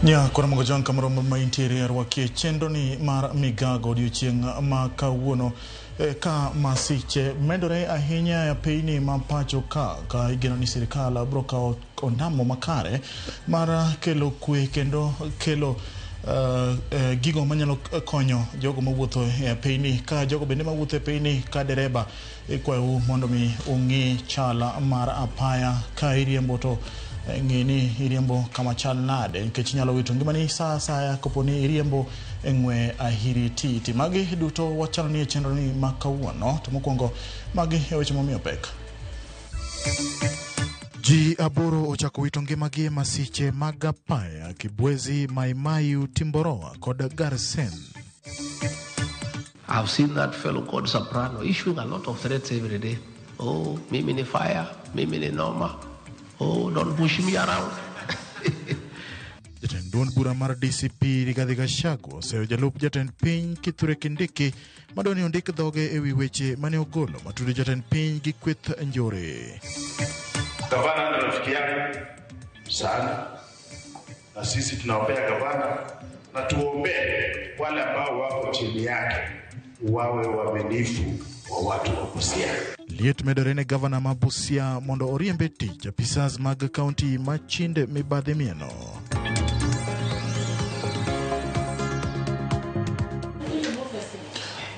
Nya kora mogo jang kamoro ma intiere arwakie chenro ni mar migago odiochieng' ma kawuono ka masiche medore ahinya e pinyni ma pacho ka igeno ni sirikal biro kawo ondamo makare mar kelo kwe kendo kelo gigo manyalo konyo jogo mawuotho e pinyni ka jogo bende mawuotho e pinyni ka dereba ikwayou mondo mi ung'i chal mar apaya ka iriembo to ng'i ni iriembo kama chal nade nikech inyalo wito ngimani sa asaya kapo ni iriembo e ng'we ahirititi. Magi duto wachano ni e chenro ni ma kawuono to mokwongo magi e weche momiyo pek. Ji 8 ochako wito ngimagi e masiche mag apaya Kibwezi, Mai Mahiu, Timboroa kod Garsen. I've seen that fellow called Soprano issuing a lot of threats every day. Oh, mimi ni fire, mimi ni noma. Oh, don't push me around. Jatend duond bura mar DCP Rigathi Gachagua oseyo jalup jatend piny Kithure Kindiki madwaro ni ondik dhoge ewi weche mane ogolo matudo jatend piny gi kweth njore. Gavana ni rafiki yangu sana, na sisi tunaombea gavana na tuombee wale ambao wako chini yake wawe waaminifu kwa watu wa Busia. Liet medore ne gavana ma Busia mondo oriembe tich apisas mag kaunti ma chinde mibadhi mieno.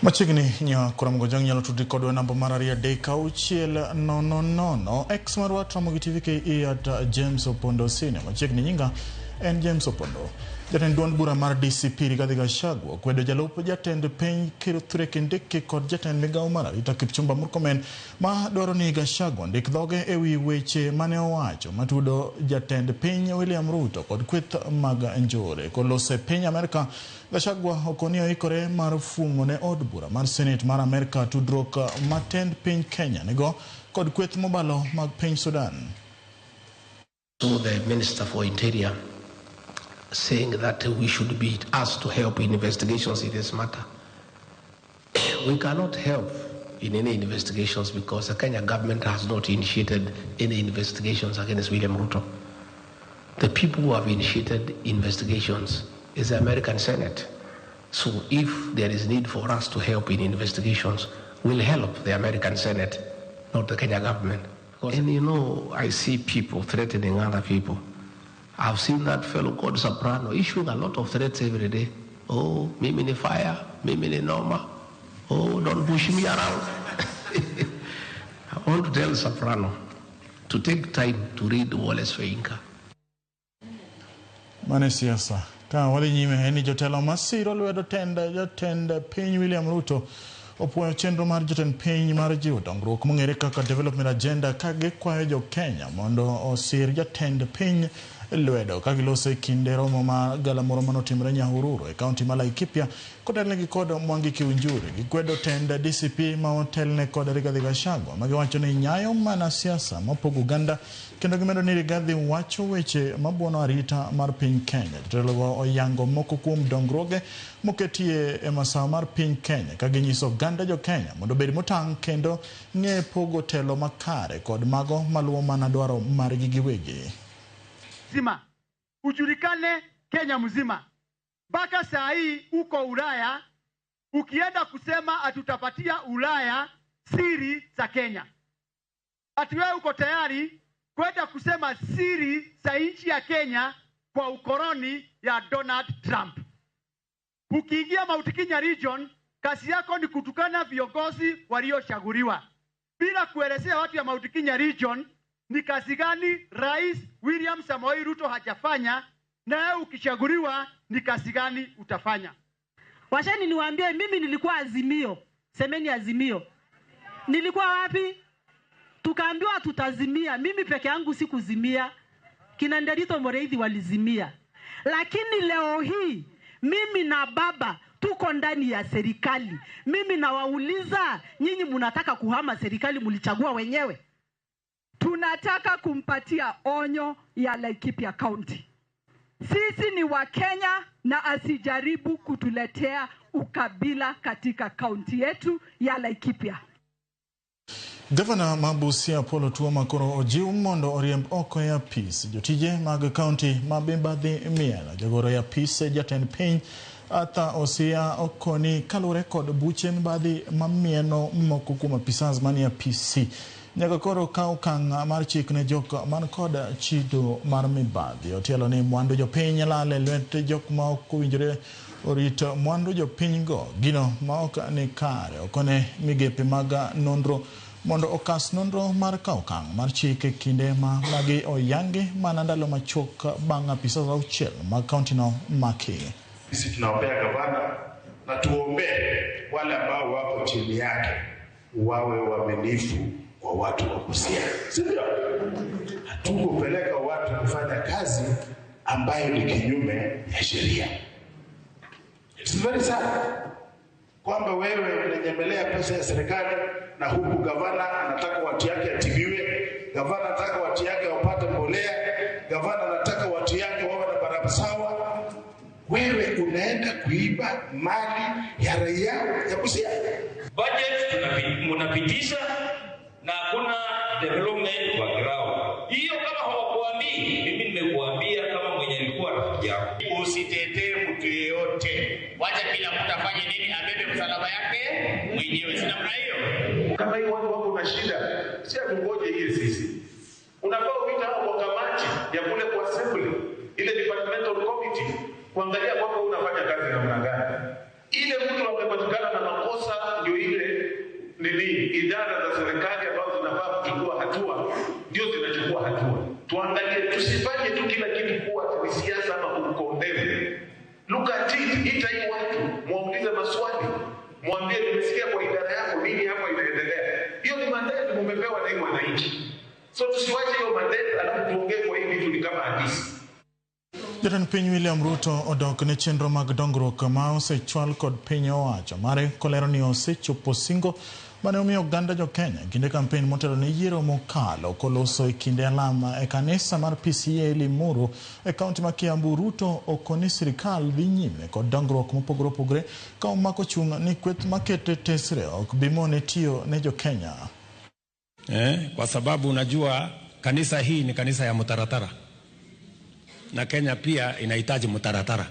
Machiegni nya Karamogo Jang nyalo tudri kodwa namba mar 2 3 6 0 0 X marwa Ramogi TV KE at James Opondo Senior. Machiegni nyinga en James Opondo. Jatend duond bura mar DCP Rigathi Gachagua kwedo jalup jatend piny Kithure Kindiki kod jatend migawo mar arita Kipchumba Murkomen ma dwaro ni Gachagua ndik dhoge ewi weche mane owacho matudo jatend piny William Ruto kod kweth mag njore. Koloso e piny Amerka, Gachagua okoni oikore mar fuong'o ne od bura mar Senate mar Amerka tudruok matend piny Kenya nigo kod kweth mobalo mag piny Sudan. So the Minister for Interior saying that we should be asked to help in investigations in this matter. We cannot help in any investigations because the Kenya government has not initiated any investigations against William Ruto. The people who have initiated investigations is the American Senate. So if there is need for us to help in investigations, we'll help the American Senate, not the Kenya government. And you know, I see people threatening other people. I've seen that fellow called Soprano issuing a lot of threats every day. Oh, mimi ni fire, mimi ni noma. Oh, don't push me around. I want to tell Soprano to take time to read Wole Soyinka. Mane siasa. Ka wadhi nyime en ni jotelo masiro lwedo tend jatend piny William Ruto opuoyo chenro mar jatend piny mar jiwo dongruok mong'ere kaka Development Agenda ka gikwayo jo Kenya mondo osir jatend piny lwedo ka giloso e kinde romo ma galamoro manotimore Nyahururu e kaunti ma Laikipia kotelnegi kod Mwangi Kiunjuri. Gikwedo tend DCP ma otelne kod Rigathi Gachagua ma giwacho ni nyayo mana siasa mapogo oganda kendo gimedo ni Rigathi wacho weche mabuono arita mar piny Kenya. Jotelogo oyango moko kuom dongruoge moketie e masawa mar piny Kenya ka ginyiso oganda jo Kenya mondo obed motang' kendo ng'e pogo telo makare kod mago maluwo mana dwaro margi giwegi. Zima ujulikane Kenya mzima. Mpaka saa hii uko Ulaya, ukienda kusema atutapatia Ulaya siri za Kenya. Ati wewe uko tayari kwenda kusema siri za nchi ya Kenya kwa ukoloni ya Donald Trump. Ukiingia Mount Kenya region, kazi yako ni kutukana viongozi waliochaguliwa bila kuelezea watu ya Mount Kenya region ni kazi gani Rais William Samoei Ruto hajafanya, na wewe ukichaguliwa ni kazi gani utafanya. Washeni niwaambie, mimi nilikuwa Azimio. Semeni Azimio. Nilikuwa wapi? Tukaambiwa tutazimia. Mimi peke yangu sikuzimia. Kina Nderito Moreithi walizimia. Lakini leo hii mimi na baba tuko ndani ya serikali. Mimi nawauliza, nyinyi mnataka kuhama serikali mlichagua wenyewe? Tunataka kumpatia onyo ya Laikipia County. Sisi ni wa Kenya na asijaribu kutuletea ukabila katika kaunti yetu ya Laikipia. Gavana ma Busia Paul Otuoma koro ojiw mondo oriemb oko e apis jotije mag kaunti ma mibadhi mielo. Jagoro e apis jatend piny Arthur Osia okoni kaluwore kod buche mibadhi mamieno moko kuom apisas manie apisi. Nyaka koro kaw okang' mar chik ne jok man kod chido mar mibadhi. Otielo ni mwandu jopiny lal e lwet jok ma ok owinjore orit mwandu jopinygo. Gino ma ok ni kare okone migepe mag nonro mondo okas nonro mar kawo okang' mar chik e kinde ma magi oyangi mana ndalo machuok bang' apisas auchiel mag kauntino maki. Sisi tunaombea gavana na tuombee wale ambao wako chini yake wawe waaminifu kwa watu wa Busia, si ndio? Hatukupeleka watu kufanya kazi ambayo ni kinyume ya sheria. It's very sad kwamba wewe unanyemelea pesa ya serikali na huku gavana anataka watu yake atibiwe, gavana anataka watu yake wapate mbolea, gavana anataka watu yake wawe na barabara sawa. Wewe unaenda kuiba mali ya raia ya Busia. Budget mnapitisha na hakuna development kwa ground. Hiyo kama hawakuambii, mimi nimekuambia kama mwenye alikuwa rafiki yako. Usitetee mtu yeyote, wacha kila mtu afanye nini, abebe msalaba yake mwenyewe, si namna hiyo? Kama hii watu wako na shida, si atungoje hii sisi. Unafaa uite hao kwa kamati ya kule kwa assembly, ile departmental committee, kuangalia kwamba unafanya kazi namna gani. Ile mtu amepatikana na makosa, ndio ile nini, idara za serikali ambazo zinafaa kuchukua hatua ndio zinachukua hatua. Tuangalie, tusifanye tu kila kitu kuwa ni siasa ama kumkondemu. Look at it, ita hii watu, mwaulize maswali, mwambie nimesikia kwa idara yako nini hapa inaendelea. Hiyo ni mandate mumepewa na hii wananchi. So tusiwache hiyo mandate alafu tuongee kwa hii vitu ni kama hadithi. Jatend piny William Ruto odok ne chenro mag dongruok ma osechwal kod piny owacho mare kolero ni osechopo singo mane omiyo oganda jo Kenya kinde kampen motelo ne yiero mokalo. Koloso e kinde alama e kanisa mar PCEA Limuru e kaunti ma Kiambu, Ruto okoni sirikal dhi nyime kod dongruok mopogore opogore ka omako chung' ni kweth makete tesre ok bi mone tiyo ne jo Kenya. Kwa sababu unajua kanisa hii ni kanisa ya mtaratara na Kenya pia inahitaji mtaratara.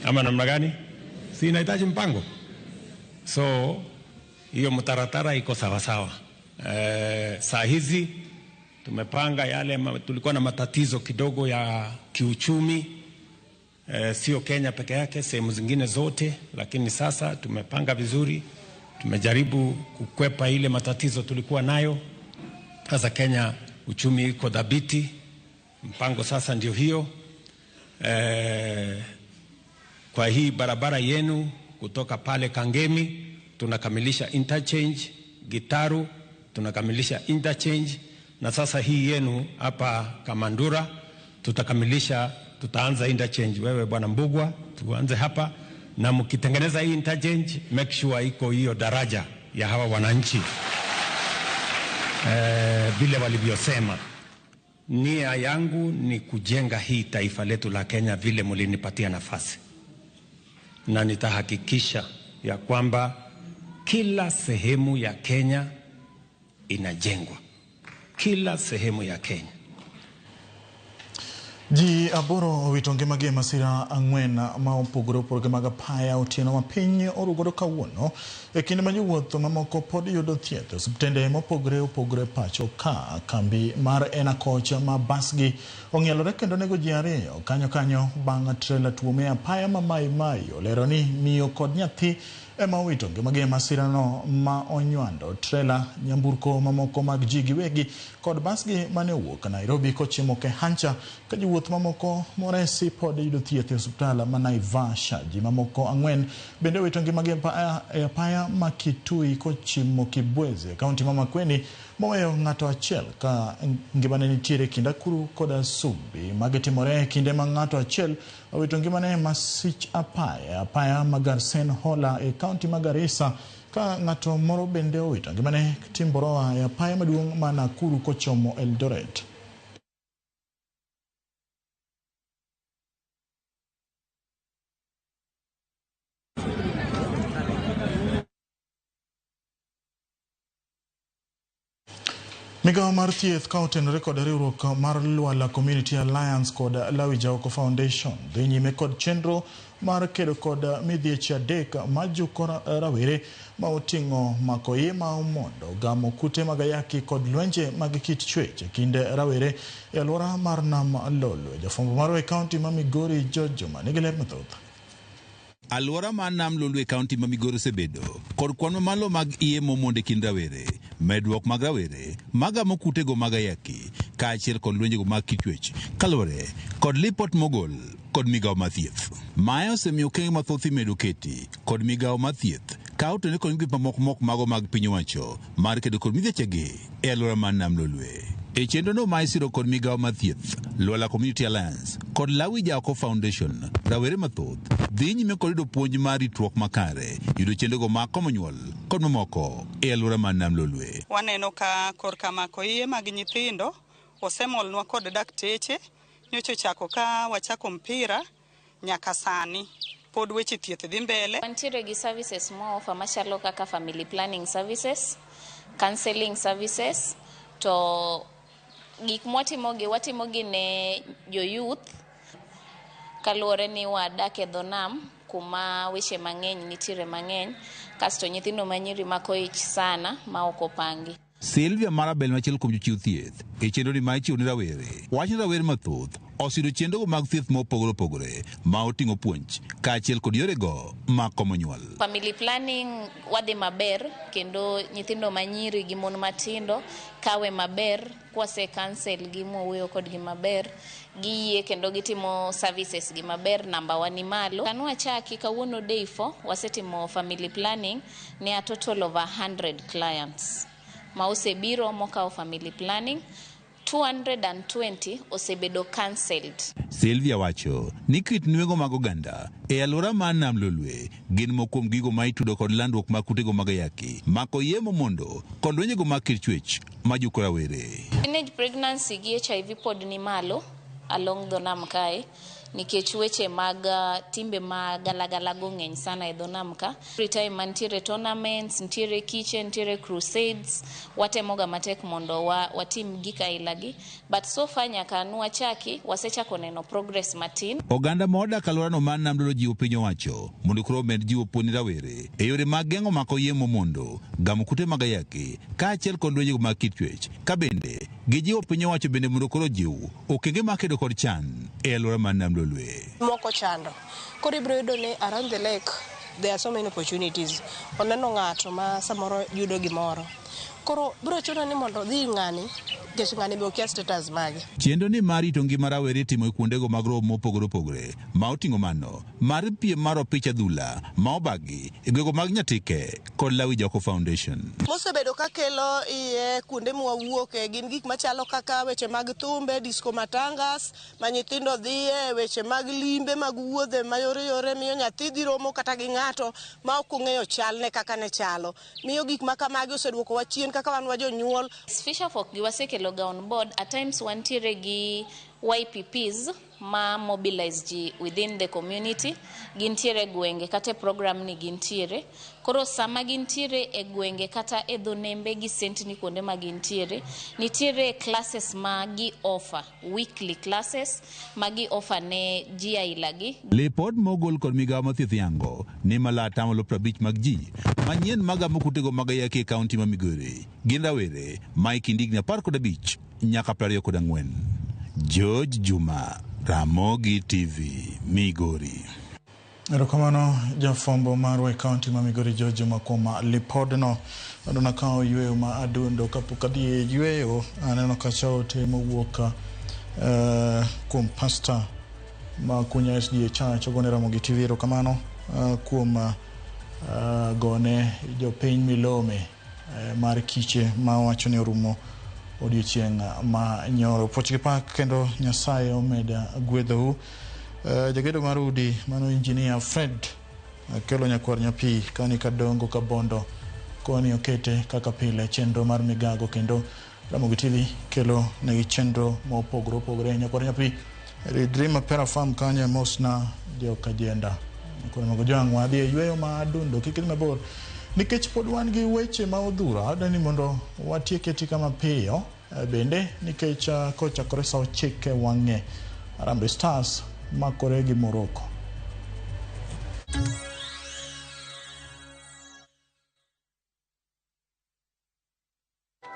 Ama namna gani? Si inahitaji mpango. So hiyo mtaratara iko sawa sawa. Saa hizi tumepanga yale tulikuwa na matatizo kidogo ya kiuchumi, sio Kenya peke yake, sehemu zingine zote, lakini sasa tumepanga vizuri, tumejaribu kukwepa ile matatizo tulikuwa nayo. Sasa Kenya uchumi iko dhabiti, mpango sasa ndio hiyo. Kwa hii barabara yenu kutoka pale Kangemi tunakamilisha interchange, Gitaru tunakamilisha interchange, na sasa hii yenu hapa Kamandura tutakamilisha, tutaanza interchange. Wewe Bwana Mbugua, tuanze hapa, na mkitengeneza hii interchange make sure iko hiyo daraja ya hawa wananchi vile walivyosema. Nia yangu ni kujenga hii taifa letu la Kenya vile mlinipatia nafasi, na nitahakikisha ya kwamba kila sehemu ya Kenya inajengwa, kila sehemu ya Kenya. Ji aboro owito ngimagi e masira ang'wen ma opogore opogore mag apaya otieno ma piny orugodo kawuono e kinde ma jowuoth mamoko pod yudo thieth e osiptende mopogore opogore pacho ka. Kambi mar Ena Coach ma basgi ong'ielore kendo nego ji ariyo kanyo kanyo bang' trela tuome apaya ma Mai Mai. Olero ni miyo kod nyathi ema owito ngimagi e masirano ma onywando trela, nyamburko mamoko mag ji giwegi kod basgi mane owuok Nairobi kochimo Kehancha, ka jowuoth mamoko moresi pod yudo thieth e osiptal ma Naivasha. Ji mamoko ang'wen bende owito ngimagi e apaya ma Kitui kochimo Kibwezi e kaunti ma Makueni, moweyo ng'ato achiel ka ngimane nitiere kind Akuru kod Asumbi. Magi timore e kinde ma ng'ato achiel owito ngimane e masich apaya apaya ma Garsen Hola e kaunti ma Garissa, ka ng'ato moro bende owito ngimane Timboroa e apaya maduong' ma Nakuru kochomo Eldoret. Migawo mar thieth ka otenore kod riwruok mar Lwala Community Alliance kod Lawi Jaoko Foundation dhi nyime kod chenro mar kedo kod midhieche adek majuko rawere ma oting'o mako iye ma omondo, gamo kute mag ayaki kod lwenje mag kit chwech e kind rawere e alwora mar Nam Lolwe. Jafwambo marwa e kaunti ma Migori George Juma nigi ler mathoth. Alwora mar Nam Lolwe e kaunti ma Migori osebedo kod kwan mamalo mag iye momondo e kind rawere, medruok mag rawere magamo kutego mag ayaki kaachiel kod lwenjego mag kit chwech kaluwore kod lipot mogol kod migawo mar thieth. Mae osemiyo okenge mathoth imedo keti kod migawo mar thieth ka otenore kod migepe mamoko mok mago mag piny owacho mar kedo kod midhiechegi e alwora mar Nam Lolwe. E chenrono ma isiro kod migawo mar thieth, Lwala Community Alliance kod Lawi Jaoko Foundation, rawere mathoth dhi nyime kod yudo puonj mar ritruok makare, yudo chenrogo mag komo nyuol kod mamoko e alwora mar Nam Lolwe. Waneno ka korka mako iye mag nyithindo osemolnwa kod dakteche nyocha ochako ka wachako mpira nyaka sani pod weche thieth dhi mbele. Wantiere gi services ma offer machalo kaka family planning services, counseling services, to gik mwatimogi watimogi ne jo youth kaluwore ni wadak e dho nam kuma weche mang'eny nitiere mang'eny kasto nyithindo manyiri mako ich sana ma ok opangi. Sylvia Marabel machiel kuom jochiw thieth e chenro ni ma ichiwo ne rawere wacho ni rawere mathoth oseyudo chenrogo mag thieth mopogore opogore ma oting'o puonj kaachiel kod yorego mag komo nyuol. Family planning wadhi maber kendo nyithindo manyiri gi mon matindo kawe maber kwase counsel gi mwawuoyo kodgi maber giyie kendo gitimo services gi maber namba wa ni malo. Kanwachaki kawuono day 4 wasetimo family planning ne a total of 100 clients ma osebiro mokawo family planning 220 osebedo cancelled. Sylvia wacho ni kit nweng'o mag oganda e alwora mar Nam Lolwe gin moko kuom gigo ma itudo kod landruok mag kutego mag ayaki, mako iye momondo kod lwenjego mag kit chwech majuko rawere. Teenage pregnancy gi HIV pod ni malo along dho nam kae nikech weche mag timbe ma galagala go ng'eny sana e dho nam ka. Every time mantiere tournaments, nitiere kiche, nitiere crusades, watemoga matek mondo watim gik aila gi. But so far nyaka nwachaki, wasechako neno progress matin. Oganda ma odak alworano mar Nam Lolwe jiwo piny owacho mondo koro omed jiwo puonj ne rawere e yore mag geng'o mako iye momondo, gamo kute mag ayaki kaachiel kod lwenjego mag kit chwech. Ka bende gijiwo piny owacho bende mondo koro ojiw okenge mar kedo kod chan e alwora mar Nam Lolwe. Moko chando koro ibiro yudo ni around the lake there are so many opportunities. Oneno ng'ato ma samoro yudo gimoro, koro biro chuno ni mondo odhi ir ng'ani nikech ng'ani be okia status mage. Chenro ni mar rito ngima rawere itimo e kuondego mag romo mopogore opogore ma oting'o mano mar piem mar opich adhula ma obagi e gwenge mag Nyatike kod Lawi Jaoko Foundation. Mosebedo ka kelo iye kuonde mwawuoke gin gik machalo kaka weche mag thumbe, disco matangas ma nyithindo dhiye, weche mag limbe mag wuodhe mayore yore miyo nyathi dhi romo kata gi ng'ato ma ok ong'eyo chalne kaka ne chalo. Miyo gik ma kamagi oseduokowa chien kaka wan wa jonyuol. Fisher folk gi wasekelo ga on board. At times wantiere gi YPPs ma mobilize ji within the community. Gintiere e gwenge kata e program ni gintiere. Koro sama gintiere e gwenge kata e dho nembe gi sentni kuonde ma gintiere, nitiere classes ma gi offer, weekly classes ma gi offer ne ji aila gi. Lipot mogol kod migawo mar thieth yango ni malo 50% mag ji manyien magamo kutego mag ayaki e kaunti ma Migori gin rawere ma e kind higni 15 nyaka 24. George Juma, Ramogi TV, Migori. Erokamano jafwambo marwa e kaunti ma Migori George Juma kuom lipodno. Bado nakawo yweyo ma adundo kapok adhi e yweyo aneno kacha ote mowuok kuom pasta ma Kunya SDA Church ogone Ramogi TV erokamano kuom gone jopiny milome mar kiche ma wacho ni orumo odiochieng' ma nyoro. Puoch gi pak kendo Nyasaye omed gwedhou. Jagedo mar udi mano engineer Fred Kelo nyakwar nyapi kani kadongo kabondo koni okete kaka pile chenro mar migago kendo Ramogi TV kelo negi chenro mopogore opogore. Nyakwar nyapi Dream Pera Farm kanyo mosna jokajenda. Nyakwar Mago Jwang' wadhi e yweyo ma adundo kik idhi mabor. Nikech pod wan gi weche ma odhuro, adwa ni mondo watieke tika mapiyo bende nikech kochakore sa 9 wang'e Harambee Stars makore gi Morocco.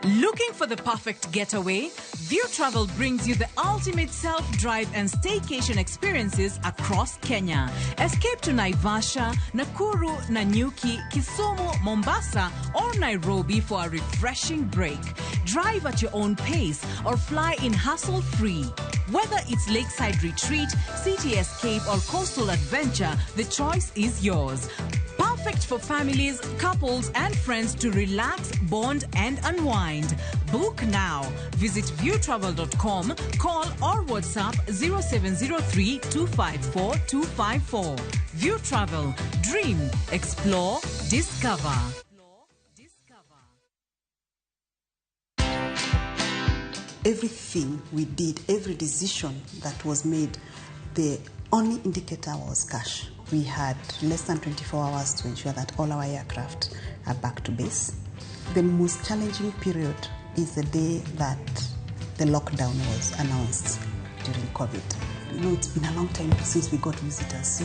Looking for the perfect getaway? View Travel brings you the ultimate self-drive and staycation experiences across Kenya. Escape to Naivasha, Nakuru, Nanyuki, Kisumu, Mombasa, or Nairobi for a refreshing break. Drive at your own pace or fly in hassle-free. Whether it's lakeside retreat, city escape, or coastal adventure, the choice is yours. Perfect for families, couples, and friends to relax, bond, and unwind. Book now. Visit viewtravel.com, call or WhatsApp 0703 254 254. View Travel. Dream, explore, discover. Everything we did, every decision that was made, the only indicator was cash. We had less than 24 hours to ensure that all our aircraft are back to base. The most challenging period is the day that the lockdown was announced during COVID. You know, it's been a long time since we got visitors, so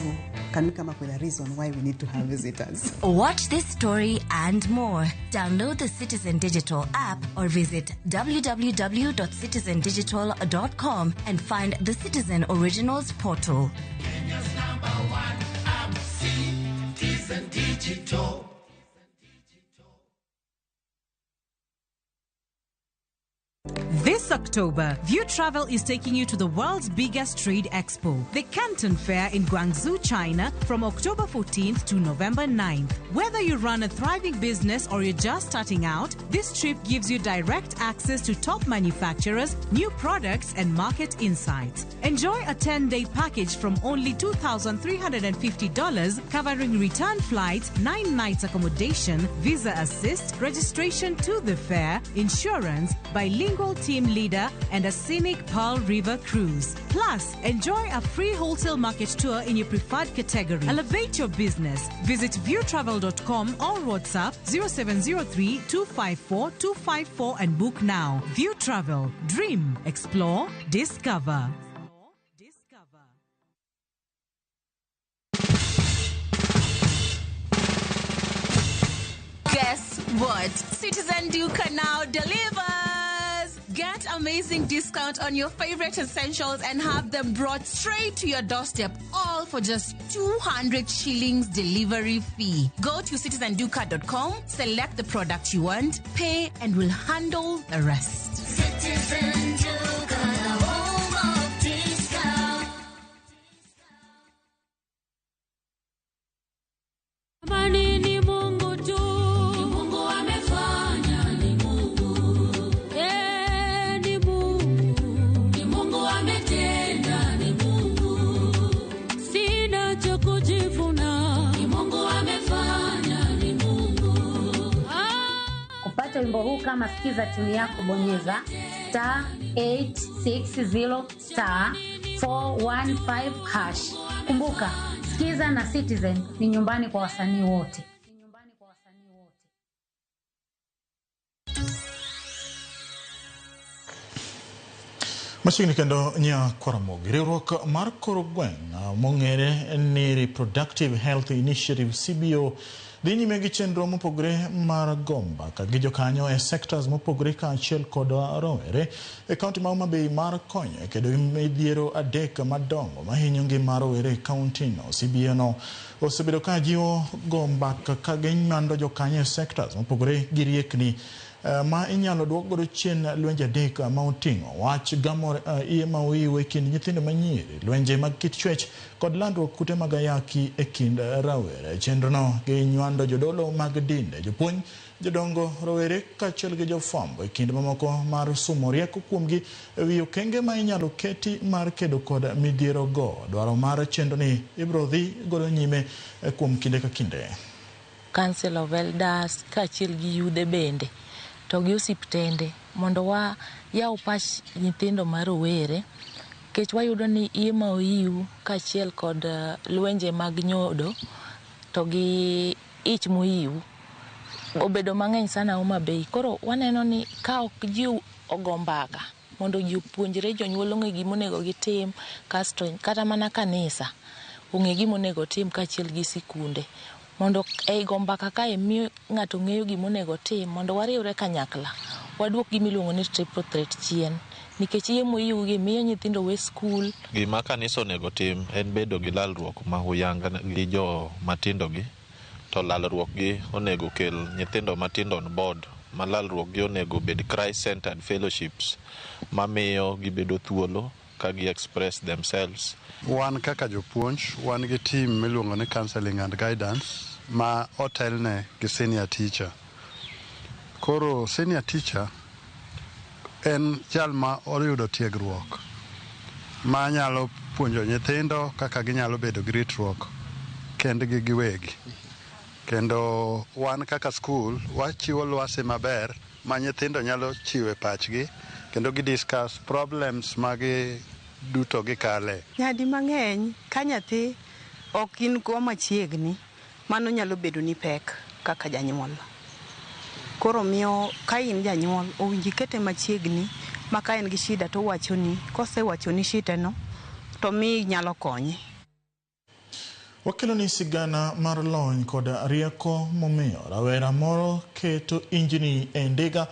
can we come up with a reason why we need to have visitors? Watch this story and more. Download the Citizen Digital app or visit www.citizendigital.com and find the Citizen Originals portal. Kenya's number one app, Citizen Digital. This October, View Travel is taking you to the world's biggest trade expo, the Canton Fair in Guangzhou, China, from October 14th to November 9th. Whether you run a thriving business or you're just starting out, this trip gives you direct access to top manufacturers, new products, and market insights. Enjoy a 10-day package from only $2,350, covering return flights, 9 nights accommodation, visa assist, registration to the fair, insurance, bilingual team leader, and a scenic Pearl River cruise. Plus, enjoy a free wholesale market tour in your preferred category. Elevate your business. Visit viewtravel.com or WhatsApp 0703 254 254 and book now. View Travel. Dream, explore, discover. Guess what? Citizen Duka now delivers! Get amazing discount on your favorite essentials and have them brought straight to your doorstep, all for just 200 shillings delivery fee. Go to citizenduka.com, select the product you want, pay, and we'll handle the rest. Citizen Duka, the home of discount. Amani ni Mungu tu, ni Mungu amefanya, ni Mungu. Ni Mungu, ni Mungu ametenda, ni Mungu. Sina cha kujivuna, ni Mungu amefanya, ni Mungu. Kupata wimbo huu kama sikiza tuni yako, bonyeza star 860 star 415 hash. Kumbuka, Sikiza na Citizen ni nyumbani kwa wasanii wote. Machiegni kendo Nyakwaramogi. Riwruok mar kor gweng' mong'ere ni Reproductive Health Initiative CBO dhi nyime gi chenro mopogore mar go mbaka gi jokanyo e sectors mopogore kaachiel kod rowere e kaunti ma Homa Bay mar konyo e kedo gi midhiero 3 madongo mahinyo ngima rowere e kaunti no. CBO no osebedo ka jiwo go mbaka ka ginywando jokanyo e sectors mopogore gi riekni ma inyalo duok godo chien lwenje 3 ma oting'o wach gamo iye ma oiw e kind nyithindo manyiri, lwenje mag kit chwech kod landruok kute mag ayaki e kind rawere. Chenrono ginywando jodolo mag dinde, jopuonj, jodongo, rowere kaachiel gi jofwambo e kind mamoko mar sumo rieko kuomgi e wi okenge ma inyalo keti mar kedo kod midhiero go. Dwaro mar chenroni ibiro dhi godo nyime kuom kinde ka kinde. Council of Elders kaachiel gi yudhe bende to gi osiptende mondo wa yaw pach nyithindo ma rowere, nikech wayudo ni iye ma oiw kaachiel kod lwenje mag nyodo to gi ich moiw obedo mang'eny sana Homa Bay. Koro waneno ni ka ok ji ogo mbaka mondo ji opuonjre, jonyuol ong'e gimonego gitim, kasto kata mana kanisa ong'e gimonego otim kaachiel gi sikunde. Mondo ei go mbaka kae miyo ng'ato ng'eyo gimonego otim mondo wariwre kanyakla waduok gimiluongo ni triple threat chien nikech iye moyiwgi miyo nyithindo we skul. Gima kanisa onego tim en bedo gi lalruok ma huyanga gi jo matindo gi, to lalruok gi onego kel nyithindo matindo on board, ma lalruok gi onego bed Christ centered fellowships mamiyo gibedo thuolo ka gi express themselves. Wan kaka jopuonj, wan gi team miluongo ni counseling and guidance ma otelne gi senior teacher. Koro senior teacher en jal ma oyudo tiegruok ma nyalo puonjo nyithindo kaka ginyalo bedo gi ritruok kendgi giwegi. Kendo wan kaka skul wachiwo lwasi maber ma nyithindo nyalo chiwe pachgi kendo gi discuss problems magi duto gikale. Nyadi mang'eny ka nyathi ok in go machiegni, mano nyalo bedo ni pek kaka janyuol. Koro miyo ka in janyuol owinjo ikete machiegni ma ka en gi shida to owachoni, kosewachoni shideno to mi nyalo konye. Wakelo ni sigana mar lony kod rieko momiyo rawera moro keto injini e ndiga.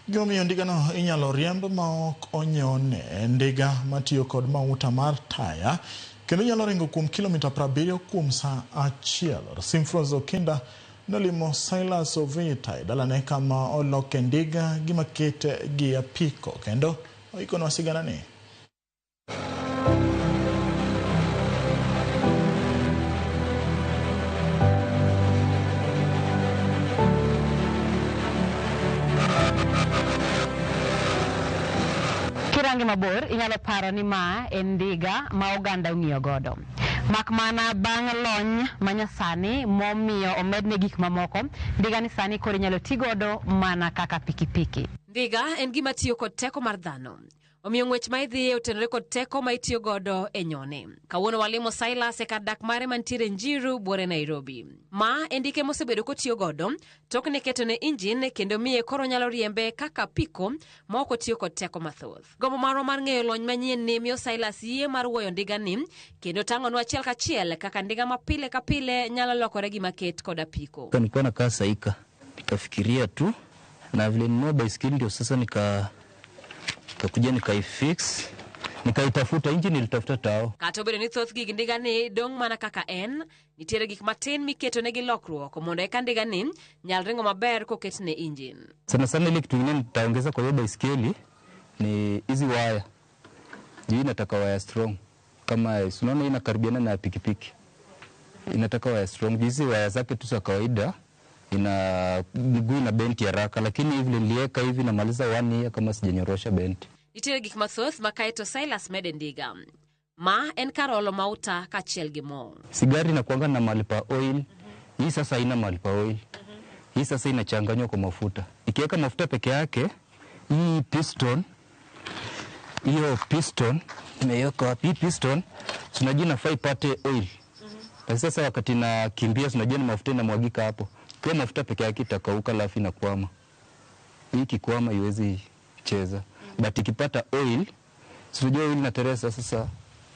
Gimomiyo ndigano inyalo riemb ma ok onyone. Ndiga matiyo kod mauta mar taya kendo nyalo ringo kuom kilomita 70 kuom saa achiel. Simfros Okinda nolimo Silas Ovita e dalane kama oloke ndiga gima kete gi apiko kendo oikonwa sigana ni. Kirange mabor inyalo paro ni ma en ndiga ma oganda ong'iyo godo. Mak mana bang' lony manyasani momiyo omedne gik mamoko, ndiga ni sani koro inyalo ti godo mana kaka pikipiki. Ndiga en gima tiyo kod teko mar dhano. Omiyo ng'wech ma idhiye otenore kod teko ma itiyo godo e nyone. Kawuono walimo Silas e kar dak mare mantiere Njiru, buore Nairobi. Ma en ndike mosebedo kotiyo godo tok ne ketone injin kendo miye koro nyalo riembe kaka apiko ma ok otiyo kod teko mathoth. Gombo marwa mar ng'eyo lony manyien ni miyo Silas yie mar wuoyo ndiga ni kendo tang'onwa achiel kachiel kaka ndiga ma pile ka pile nyalo lokore gima ket kod apiko. Nilikuwa nakaa Saika, nikafikiria tu na vile ninunua baiskeli ndio sasa nikakuja nikaifix, nikaitafuta injini, nilitafuta tao. Kata obedo ni thoth gig ndiga ni dong' mana kaka en, nitiere gik matin miketo negi lokruok mondo eka ndiga ni nyal ringo maber koketne injin. Sana sana ile kitu ingine nitaongeza kwa hiyo baiskeli ni hizi waya. Hii inataka waya strong. Kama unaona hii inakaribiana na pikipiki. Inataka waya strong. Hizi waya zake tu za kawaida ina miguu ina benti haraka, lakini hivi niliweka hivi namaliza 1 year kama sijanyorosha benti. Nitiere gik mathoth ma kaeto Silas mede ndiga. Ma en kar olo mauta kaachiel gi mo. Sigari inakuanga na mahali pa oil. Hii sasa haina mahali pa oil. Hii sasa inachanganywa kwa mafuta. Ikiweka mafuta peke yake, hii piston, hiyo piston nimeiweka wapi? Hii piston tunajua inafaa ipate oil. Na sasa wakati nakimbia tunajua ni mafuta inamwagika hapo. Kwa mafuta peke yake itakauka alafu inakwama. Hii ikikwama haiwezi cheza. But ikipata oil, tunajua oil inateresa sasa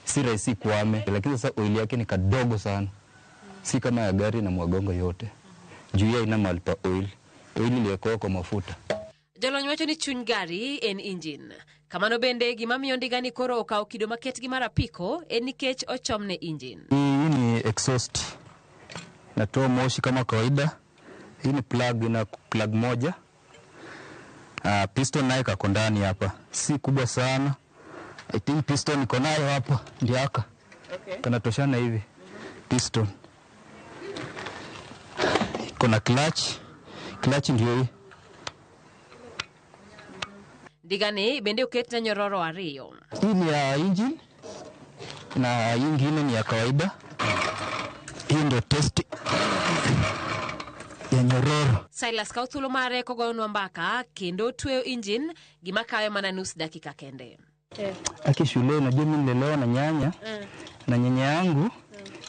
si rahisi kuame, lakini sasa oil yake ni kadogo sana. Si kama ya gari na mwagongo yote. Juu ya ina mahali pa oil. Oil iliwekwa kwa mafuta. Jolony wacho ni chuny gari en injin. Kamano bende gima miyo ndiga ni koro okawo kido maket gi mar apiko en nikech ochomne injin. Hii ni exhaust. Natoa moshi kama kawaida. Hii ni plug, ina plug moja. Piston nayo kako ndani hapa. Si kubwa sana. I think piston iko nayo hapa ndio haka. Kanatoshana hivi. Piston. Iko na clutch. Clutch ndio hii. Ndiga ni bende oketne nyororo ariyo. Hii ni ya engine na hii nyingine ni ya kawaida. Hii ndio test ya nyororo. Silas kawo thuolo mare kogoyonwa mbaka kendo tweyo injin gima kawe mana nus dakika kende. Aki shule unajua mimi nilelewa na nyanya. Na nyanya yangu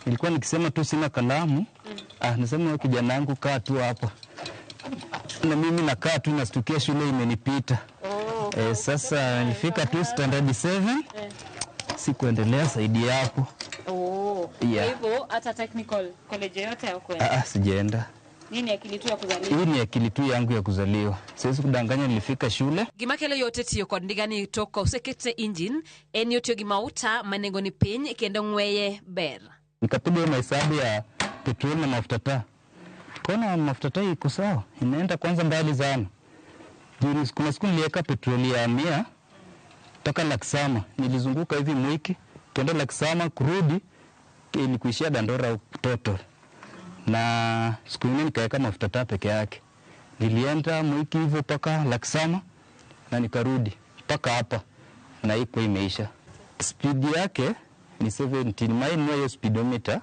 nilikuwa nikisema tu sina kalamu. Nasema wewe kijana wangu kaa tu hapa. Na mimi nakaa tu nastukia shule imenipita. Sasa nilifika tu standard 7, sikuendelea zaidi ya hapo. Oh. Yeah. Kwa hivyo hata technical college yoyote haukuenda? Sijaenda. Hii ni akili tu ya kuzaliwa. Hii ni akili tu yangu ya kuzaliwa. Siwezi kudanganya, nilifika shule. Gima kelo yot e tiyo kod ndigani tok ka oseketne injin en ni otiyo gi mauta ma nengone piny kendo ng'weye ber. Nikapiga hiyo mahesabu ya petroli na mafuta taa. Tukaona mafuta taa iko sawa, inaenda kwanza mbali sana. Juu kuna siku niliweka petroli ya 100 toka Laksama, nilizunguka hivi Mwiki, kenda Laksama kurudi ilikuishia Dandora total. Na siku nyingine nikaweka mafuta taa peke yake. Nilienda Mwiki hivyo mpaka Laksama na nikarudi mpaka hapa na iko imeisha. Speed yake ni 17, mine hiyo speedometer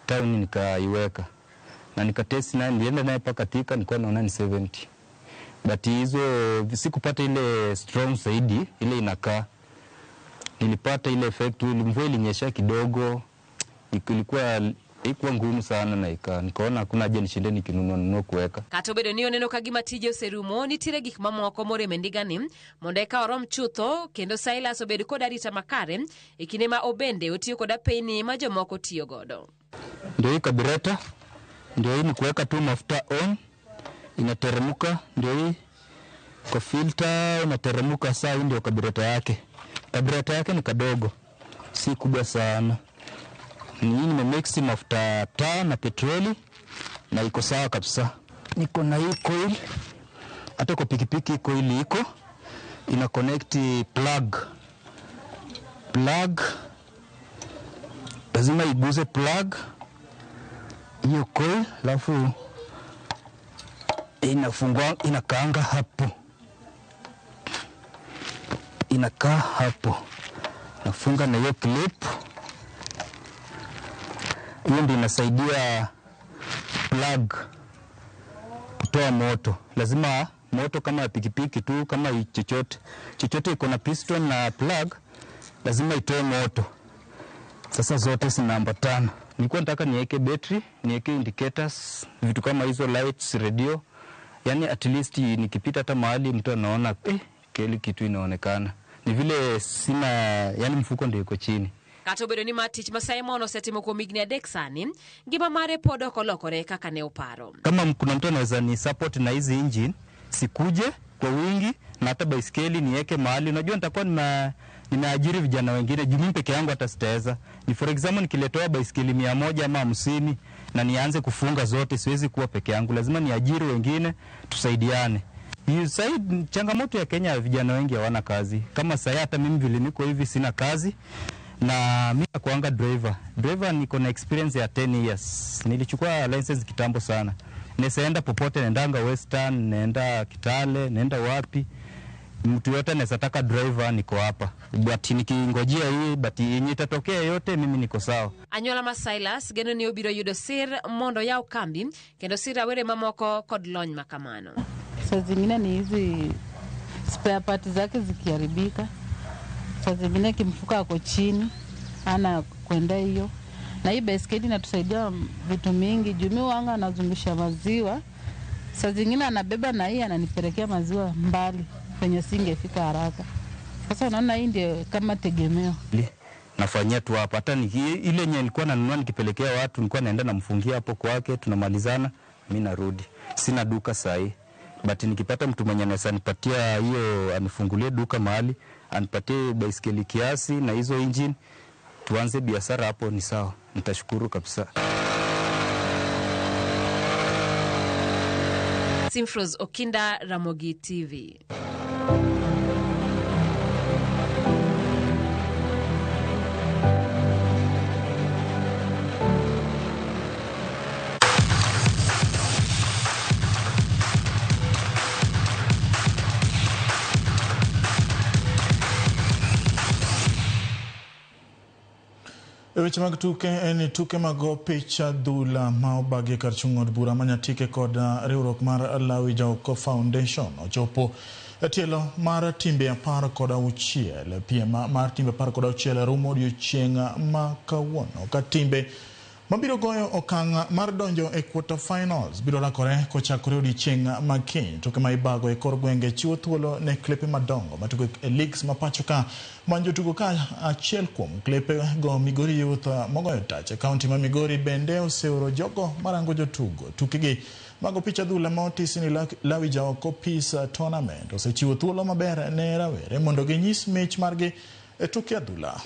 town nikaiweka. Na nikatest nayo, nilienda naye mpaka Thika, nilikuwa naona ni 70. But hizo sikupata ile strong zaidi, ile inakaa. Nilipata ile effect, mvua ilinyesha kidogo, ilikuwa ngumu sana na nikaona hakuna haja nishinde nikinunua nunua kuweka. Kata obedo ni oneno ka gima tije oserumo, nitiere gik mamoko morem e ndigani mondo eka orom chutho kendo Silas obed kod arita makare e kinde ma obende otiyo kod apeyni ma jomoko tiyo godo. Ndio hii kabureta, ndio hii ni kuweka tu mafuta on, inateremka, ndio hii kwa filter inateremka. Saa hii ndio kabureta yake. Kabureta yake ni kadogo, si kubwa sana. Ni hii nimemix mafuta taa na petroli na iko sawa kabisa. Niko na hii coil, hata kwa pikipiki coil iko ina connect plug. Plug lazima iguze plug hiyo coil, alafu inafungua, inakaanga hapo, inakaa hapo. Nafunga na hiyo clip. Hiyo ndio inasaidia plug kutoa moto. Lazima moto kama ya pikipiki tu, kama chochote chochote iko na piston na plug, lazima itoe moto. Sasa zote zinaambatana. Nilikuwa nataka niweke battery, niweke indicators, vitu kama hizo, lights, radio. Yani at least nikipita hata mahali mtu anaona kile kitu inaonekana. Ni vile sina, yani mfuko ndio iko chini. Kata obedo ni ma tich ma Simon osetimo kuom higni 3 sani, ngima mare pod ok olokore kaka ne oparo. Kama kuna mtu anaweza ni support na hizi engine, sikuje kwa wingi na hata baiskeli niweke mahali. Unajua nitakuwa nimeajiri vijana wengine, juu mimi peke yangu hata sitaweza. Ni for example nikiletewa baiskeli 100 ama 50 na nianze kufunga zote, siwezi kuwa peke yangu, lazima niajiri wengine tusaidiane. Hii changamoto ya Kenya, vijana wengi hawana kazi. Kama sasa hata mimi vile niko hivi sina kazi. Na mimi nakuanga driver. Driver niko na experience ya 10 years. Nilichukua license kitambo sana. Nisaenda popote, naendanga Western, naenda Kitale, naenda wapi. Mtu yote anaweza taka driver, niko hapa. But nikingojea hii, but yenye itatokea yote mimi niko sawa. Anyuola ma Silas geno ni obiro yudo sir mondo yaw kambi kendo sir rawere mamoko kod lony makamano. Saa zingine ni hizi spare parts zake zikiharibika. Saa zingine kimfuka ako chini, ana kwenda hiyo. Na hii baiskeli inatusaidia vitu mingi. Juu mimi wanga anazungusha maziwa. Saa zingine anabeba na hii ananipelekea maziwa mbali penye singefika haraka. Sasa unaona hii ndio kama tegemeo. Nafanyia tu hapa. Hata ile yenye nilikuwa nanunua nikipelekea watu, nilikuwa naenda namfungia hapo kwake, tunamalizana, mimi narudi. Sina duka sahi. But nikipata mtu mwenye anaweza nipatia hiyo, anifungulie duka mahali, anipatie baiskeli kiasi na hizo engine, tuanze biashara hapo, ni sawa. Nitashukuru kabisa. Simfros Okinda, Ramogi TV. E weche mag tuke en tuke mag opich adhula ma obagi kar chung' od bura ma Nyatike kod riwruok mar Lawi Jaoko Foundation ochopo e tielo mar timbe 16. Piem mar timbe 16 rumo odiochieng' ma kawuono ka timbe Mabiro goyo okang' mar donjo e quarter finals biro rakore kochakore odiechieng' ma kiny. Tuke ma ibago e kor gwenge chiwo thuolo ne klepe madongo matugo e leagues ma pacho ka manyo jotugo ka achiel kuom klepe go Migori Youth mogoyo tach e kaunti ma Migori bende oseoro jogo marango jotugo. Tukegi mag opich adhula ma otisi ni Lawi Jaoko Peace Tournament osechiwo thuolo maber ne rawere mondo ginyis mich margi e tuke adhula.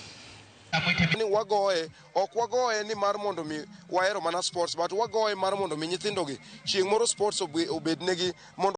Ni wagoye ok wagoye ni mar mondo mi wahero mana sports, but wagoye mar mondo mi nyithindo gi chieng' moro sports obed negi mondo